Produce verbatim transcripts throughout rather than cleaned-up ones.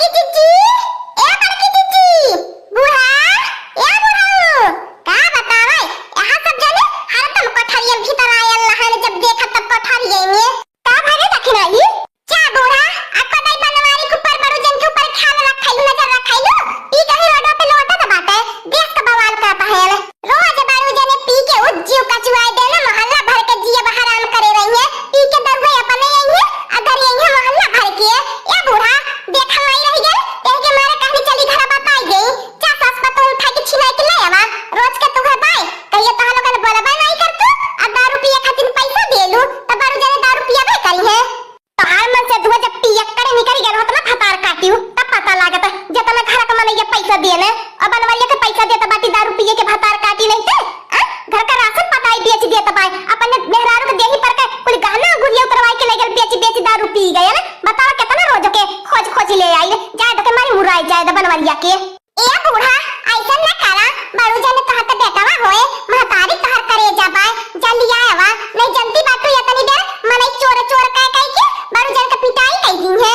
ए जिज्जी, ए बड़की जिज्जी, बूढ़ा, ए बूढ़ऊ, का बतावे, यहाँ सब जने हरदम कोठरिया भीतर आयल रहन, जब देखा तब कोठरिया में। का भरे दखिनाई? जा बूढ़ा, आ कदई बनवारी के ऊपर बड़ू जन के ऊपर ख्याल रखाइलू, नजर रखाइलू, ई कहीं रोडवा पे लोटत बाटे, देश का बवाल करत हैं। रोज बड़ू जने पी के उज्जियो कचुआई देना, मोहल्ला भर के जियब हराम करे रही है, पी के दरुए अपने यही है, अगर यही है मोहल्ला भर के। ए बूढ़ा, देखल नहीं रह गए, तेरे के मारे कहनी चली घर बताई गई, जा सास पतोह उठा के छिनाई के ले आवा, रोज के तू है बाय, कहिए तोहा लोगन बोलबे नहीं कर तू, आ दारू पिए खातिर पैसा देलू, तब बड़ू जने दारू पियबे करी है। तोहार मन से धुआं जब पियक्कड़ निकल गया होत ना भतार काटियो, तब पता लागत है, जितना घर का मनैया पैसा दिए ने, और बनवरिया के पैसा देत बाटी दारू पिए के भतार काटी नहीं ते, आ? घर का राशन पताई बेच देत बाय, अपने मेहरारू के देही पर के कुल गहना गुरिया उतरवाई के ले गल बेच बेच दारू पी गए ना, बतावा कितना रोज के खोज खोज ले आई, जाए दे के मारी मुराई जाए दे बनवरिया के। ए बूढ़ा, ऐसन न करा, बड़ू जन तोहर त बेटवा होए, महतारी तोहर करेजा बाय, जा लिया आवा, नहीं जनती बाटू यतनी देर, मनई चोर चोर कह कह के बड़ू जन के पिटाई कह दी है।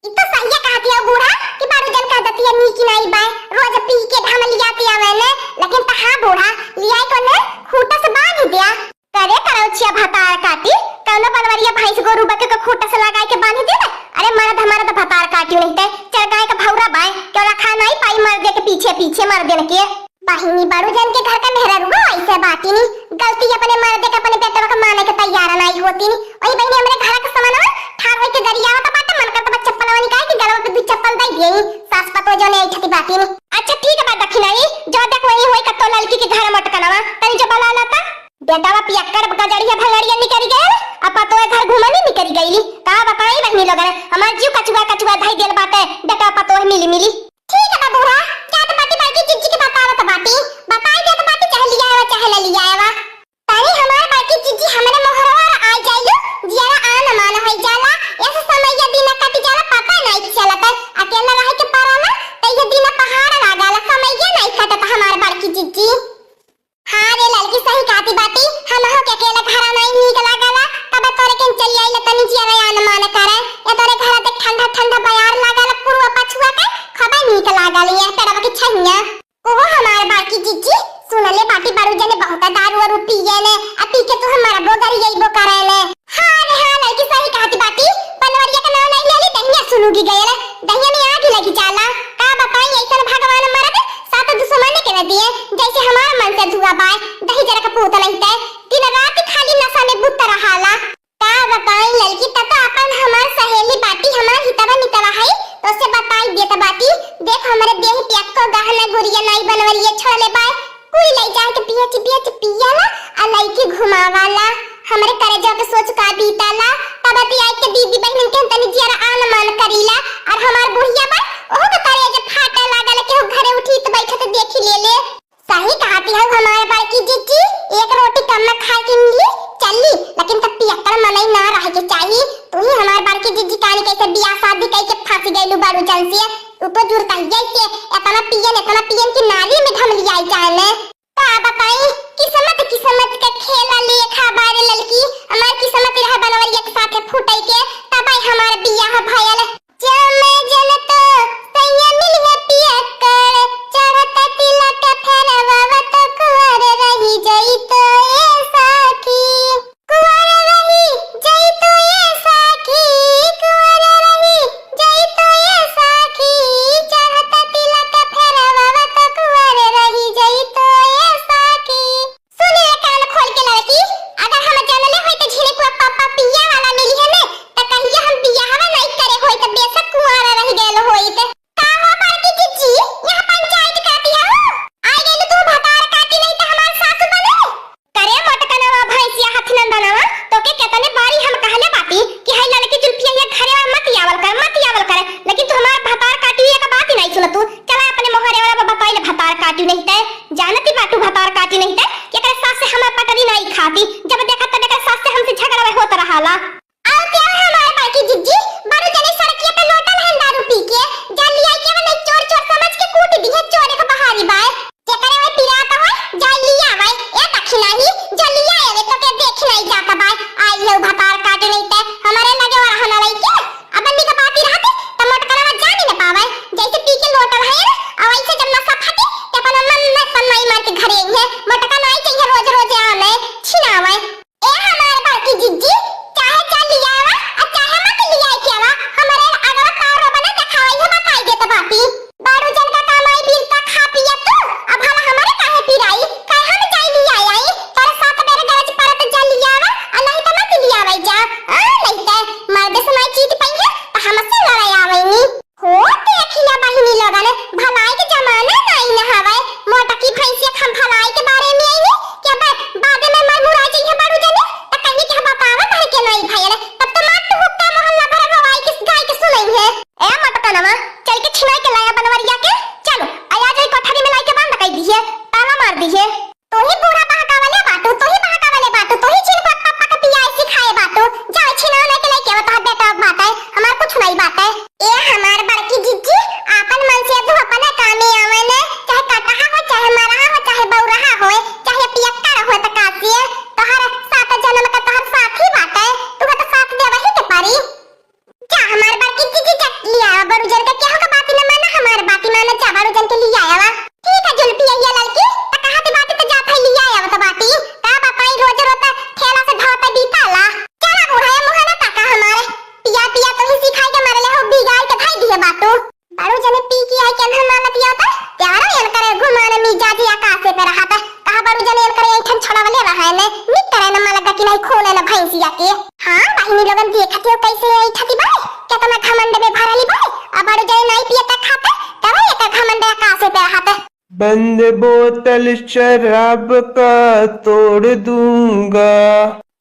ई तो सहिया कहती है बूढ़ा कि बड़ू जन का दतिया नीक नाई बाय, रोज पी के ढाम लिया के आवे ने, लेकिन तहा बूढ़ा, लिया को ने खूटा से बांध दिया। करे करौछिया भतार काटी, कौनो बनवरिया भैंस गोरू बके के खूटा से लगाए के बांध दे। अरे मर्द हमारा तो भतार काटियो नहीं ते, चरगाए के भौरा बाय, क्यों रखा नहीं पाई मर्दे के पीछे पीछे मर्दे न के। बहिनी बड़ू जन के घर का मेहररुआ ऐसे बाटी नी, गलती अपने मर्दे के अपने बेटवा के माने के तैयार नहीं होती नी। वही बहिनी हमरे घर के सामानवा ठाड़ होई के गरियावत बाटे, मन करत बा चप्पलवा निकाल के गलवा पे दू चप्पल दे दिए। सास पतो जो नहीं उठती बाटी नी। अच्छा ठीक बा दखिनाई, जो देख वही होई कतो ललकी के घर मटकनवा, तनी जो बला लाता। बेटवा पियक्कड़ गजड़िया भंगड़िया निकरि गयल, आ पतोह घर घूमनी निकरि गइली। का बताई बहिनी लोगन, हमार जीव कचुआ कचुआ धइ देल बाटे, बेटवा पतोह मिली मिली। ठीक बा बूढ़ा, जात बाटी बड़की जिज्जी के बतावत बाटी, बताई देत बाटी, चाहे लिया आवा, चाहे न लिया आवा। तनी हमार बड़की जिज्जी हमरे मोहरवा आ जाइलो, जियरा आन मान होइ जाला, ऐसे समैया दिन कटि जाला, पता नाई चलत, अकेला रहे के पड़ला, त ये दिन पहाड़ लागल, समैया नाई कटत हमार बड़की जिज्जी। हाँ रे ललकी, सही कहती बाटी, हमहू के अकेले घरा नाई नीक लागला, तब तोरे के चली आइल तनी जियरा आन मान करे। ए तोरे घरा देख ठंडा ठंडा बयार लागल, पुरुआ पछुआ के, खूबे नीक लागल ये पेड़वा के छैया। ओहो हमार बड़की जिज्जी, सुनले बाटी बड़ू जने बहुत दारू वारू पिए ने, आ पी के तू हमार बोगरी गई बो करे ने। हाँ रे हाँ, लड़की सही कहती बाटी, पनवरिया का नाम नहीं लेली, दहिया सुलुगी गयल, दहिया में आग लगी जाला। का बताई, ऐसन भगवान मरद सात दुश्मन के न दिए, जैसे हमार मन से धुआ बाय, दही जरा का पूत नहीं ते, दिन रात खाली नशा में बुत रहाला। का बताई ललकी, त तो अपन हमार सहेली बाटी, हमार हितवा मितवा है, तो से बताई देत बाटी, देख हमरे देह पे एको गहना गुरिया नाई बनवरिया छोड़ले बाय, कुल लई जाए के बेच बेच पियाला, आ लइके घुमावाला। हमरे करेजा के सोच का बीताला, तब ती आई के दीदी बहन के हम तनी जियरा आन मान करीला, और हमार बुढ़िया बा, ओहो के करेजा फाटे लागल, केहू घरे उठी त बैठत देखी ले ले। सही कहती हऊ हमार बड़की जिज्जी, एक रोटी कम में खाए के मिली, चली, लेकिन तब पियक्कड़ मनई ना रहे के चाही। तू ही हमार बड़की जिज्जी कानी कैसे बियाह शादी कई के फांसी गईलू बड़ू जन से। तू तो जुरता ही जैसे इतना पियन, इतना पियन कि नाली में धम लिया जाए ने। का बताई, किस्मत, किस्मत का खेला लेखा बारे ललकी, हमार किस्मत रहे बनवरिया के साथे फूटई के, तब आई हमार बियाह भयल। जब मैं जनतो सैया मिलिहे पियक्कड़, चढ़त तिलक फेरवा तो कुंवर रही जइतो ए साखी। कुंवर रही जइतो ए साखी, कुंवर रही जइतो ए साखी, चढ़त तिलक फेरवा तो कुंवर रही जइतो ए साखी। सुन ले कान खोल के लड़की, अगर हम जानले होई त झिनकुआ पापा पिया वाला मिली है ने, त कहिया हम बियाहवा नहीं करे होई त आवे, जैसे पी के लोटल है ना, आ वैसे जब नशा फटे, ते अपन मन में सन्नाई मार के घरे आई है। मोटका नाई चाहिए रोज रोज आवे, छिनावे। ए हमार बड़की जिज्जी, चाहे चल लिया आवा, आ चाहे मत लिया के आवा, हमारे अगवा का रोबा ना देखावा, ये बताई देत बाटी। बड़ू जन का कमाई बिरता खा पिया तू, अब भला हमारे काहे पिराई, काहे हम जाई लिया आई, पर सात बेर गरज परत जा लिया आवा, आ नहीं त मत लिया आवे जा, आ नहीं त मर्द सुनाई चीज पई है, त हमसे लड़ाई आवे नी। हो देखिया बहिनी लोगन, भलाई के जमाना नाई न हवे। मोटकी भैंसिया हम भलाई के बारे में आईनी कि अब बाद में मर मुरा जइहे बड़ू जने, त कहीं के बतावे भर के नाई भयल, तब तो मार तू हुक्का मोहल्ला भर रोवाई के गाय के सुनई है। ए मोटकनवा, चल के छिनाई के लाया बनवरिया के, चलो, आया जाई कोठरी में लाई के बंद कई दिए, ताला मार दिए। तू ही बूढ़ा बहकावले बाटू, तू ही बहकावले बाटू, तू ही छिनकुआ पप्पा के पियाए सिखाए बाटू। जाओ छिनौना के लेके आवत ह बेटा बाटे, हमार कुछ नहीं बाटे। ए हमार बड़की जिज्जी, आपन मन से तू अपने कामे आवे ने, चाहे कटहा हो, चाहे मरहा हो, चाहे बौरहा होए, चाहे पियक्कड़ होए त कासिए, तोहर सात जन्म का तोहर साथी बाटे, तू तो साथ देवही के परी। जा हमार बड़की जिज्जी, जा लिया आवा बड़ू जन के, केहू के बात न माना, हमार बात माना, जा बड़ू जन के लिया आवा। ठीक है जुल्फी, अइया लड़की, त कहा थी बात त जात है लिया आवा त बाटी। का बताई रोज रोज ठेला से ढोता बीताला। चला बूढ़ा, ये मुँह ना ताका हमारे। पिया पिया तो ही सिखाई के मारे ले हो, बिगाड़ के धाई दिए बाटू। बड़ू जने पी के आई के हम मालत या त, त्यारो एन करे घुमाने मिजाजी आकाशे पे रहा त। कहा बड़ू जने एन करे ऐठन छोड़ावले रहा है ने, निक करे न मालत कि नहीं खोले न भैंसिया के। हाँ, बहिनी लोगन देखत हो कैसे ऐठती बा, केतना घमंड में भरली बा। अब बड़ू जाई नाई पियत खात, तब एक घमंड आकाशे पे रहत। बंद बोतल शराब का तोड़ दूंगा।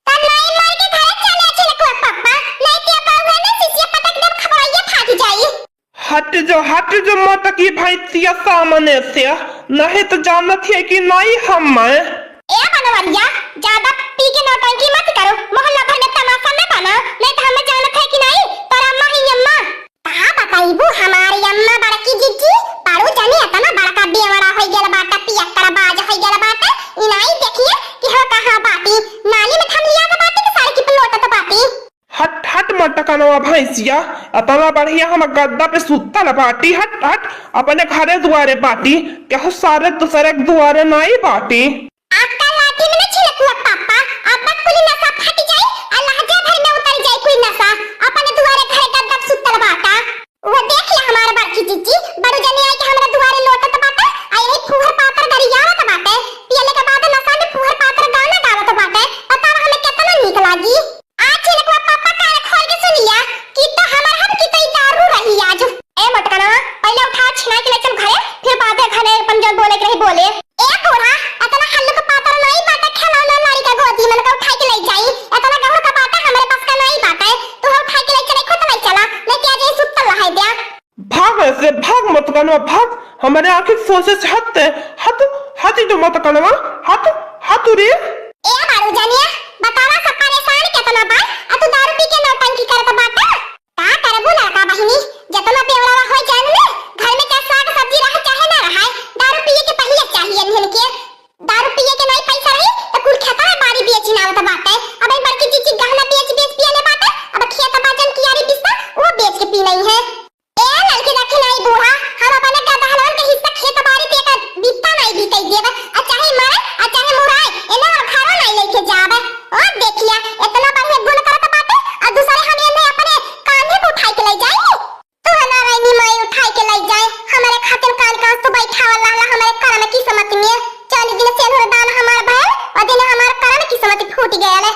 त नाई मार के घरे चले छिलकुआ पप्पा, नहीं ते बाबू ने सिसिया पटक देब, खपड़ैया फाट जाई। हट जो, हट जो मोटकी भैंसिया सामने से, नहीं तो जानत है कि नहीं हम। ए बनवरिया, ज्यादा पी के नौटंकी मत करो, मोहल्ला भर में तमाशा न बना, नहीं तो हम जानत है कि नहीं, तोर अम्मा ही अम्मा। का बताइबू हमारी अम्मा बड़की जिज्जी, बड़ू जनी इतना बड़का बेवड़ा होई गेल बाटे, पियक्कड़ बाज होई गेल बाटे, ई नाई देखिए कि हो कहाँ बाटी, नाली में ठंडिया के बाटी कि सड़की पे लोटत बाटी। हट, हट, मोटकनवा भैंसिया, अतना बढ़िया हम गद्दा पे सुतल बाटी, हट, हट, अपने घरे दुआरे बाटी, केहू सारे दूसरे के दुआरे नाई बाटी। आपका लाठी में न छिलकुआ पापा, अब कुली नशा फट जाई, आ लहजे भर में उतर जाई कुली नशा, अपने दुआरे घरे गद्दा पे सुतल बाटा। वो देख ले हमार बड़की जिज्जी, बड़ू जने आई के हमरा दुआरे लोटत बाटे, आ यही फुहर पातर गरियावत बाटे, पियले के बाद नशा में फुहर पातर गाना गावत बाटे, बतावा हमें केतना नीक लागी। आज छिलकुआ पापा कान खोल के सुनिया कि तो हमर हम की तो ई दारू रही आज। ए मोटकनवा, पहले उठा छिनाई के ले चल घरे, फिर बादे घरे अपन जौन बोले के रही बोले। ए बूढ़ा, इतना हल्लुक पातर नहीं बाटे, खिलौना लड़िका गोदी मन का उठाई के ले जाई, इतना गहुर का बाटे हमरे बस का नहीं बाटे, तू उठाई के ले चले खुद ले चला, नहीं ते आज ये सुत्तल रहाई द्या। भाग ऐसे, भाग मोटकनवा, भाग। हमारे आँखी सोचे से हट, हट, हट जो मोटकनवा, हट, हट रे। ए बारू जानिया, बतावा सब परेशान केतना बा, आ तू दारू पी के नौटंकी करत बाटा। का करबू लड़का बहिनी, जतना बेवड़ा हो जाए ने, घर में चाहे साग सब्जी रहे चाहे ना रहे, दारू पिए के पहिले चाहिए इन्हन के। दारू पिए के नहीं पैसा रही, तो कुल खेतवा बाड़ी बेच नावत बाटे। अब ई बड़की चीची गहना बेच बेच पिए ले बाटे, अब खेत बाजन कियारी बिस्सा, वो बेच के पी नहीं है। ए लड़की दखिनाई बूढ़ा, हम अपने गदहलवन के हिस्सा खेत बाड़ी पे का बित्ता नहीं बिकाई देब। आ चाहे मरे, आ चाहे मुराए, एने और घरो नहीं लेके जाब। ओ देखिया, इतना बढ़िया गुण करत बाटे, आ दूसरे हम एने अपने कांधे पे उठाई के ले जाई। तू ना रहनी माई उठाई के ले जाए, हमारे खातिर कान कांस तू बैठावल रहला, हमारे करम किस्मत में। चल दिन सेनुर दान हमार भयल, ओ दिन हमार करम किस्मत फूट गयल।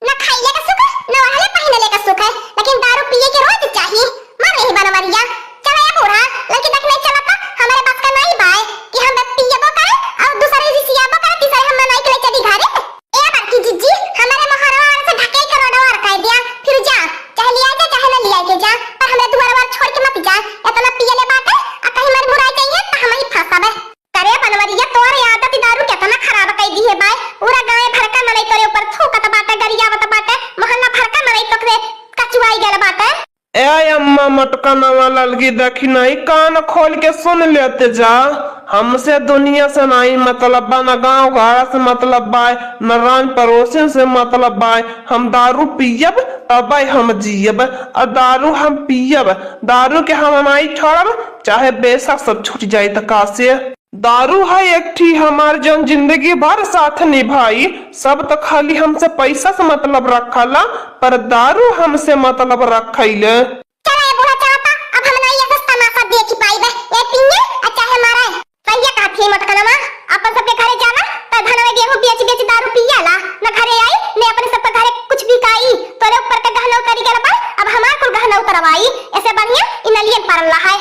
ना खाइले का सुख, ना वहले पहिनले का सुख है, लेकिन दारू पिए के रोज चाही। मर रही बनवरिया। चला ए बूढ़ा, लड़की देखने चला तो हमारे बस का नहीं बाय कि हम पियबो करे और दूसरे रिसियाबो करे, तीसरे हम मनाई के ले चली घरे। ए बड़की जिज्जी, हमारे मोहरवा से ढके के रोडवा अरकाई दिया, फिर जा, चाहे लिया जा, चाहे ना लिया के जा, पर हमरे दुआरवा छोड़ के मत जा। इतना पियले बाटे, आ कहीं मर मुराई जाइए तो हम ही फंसबे। करे बनवरिया, तोर आदत दारू केतना खराब कई दी है बाय। पूरा गांव भर का मनई तोरे ऊपर थूकत बाटे, गरियावत बाटे, मोहल्ला भर का मनई तोकरे कचुआई गल बाटे। ए अम्मा, मटका नवा ललगी दखिनाई, कान खोल के सुन लेते जा। हमसे दुनिया से नाई मतलब बा, न गांव गाड़ा से मतलब बा, न रान पड़ोसिन से मतलब बा। हम दारू पियब तबे हम जियब, और दारू हम पियब। दारू के हम नाई छोड़ब, चाहे बेशक सब छूट जाई त का से। दारू है एक ठी हमार जौन जिंदगी भर साथ निभाई। सब त खाली हमसे पैसा से मतलब रखला, पर दारू हमसे मतलब रखैले। चला ए बूढ़ा चापा, अब हम नाई ऐसा तमाशा देखि पाइबे। ए पिए, आ चाहे मारे। सहिया कहत ही मोटकनवा, अपन सबके घरे जाला, त धनवे गेहूं बेच बेच दारू पियाला, न घरे आई, न अपने सबके घरे कुछ बिकाई। तोरे ऊपर के गहना उतरी गल बा, अब हमार कुल गहना उतरवाई। ऐसे बढ़िया इ नलियन पारल है।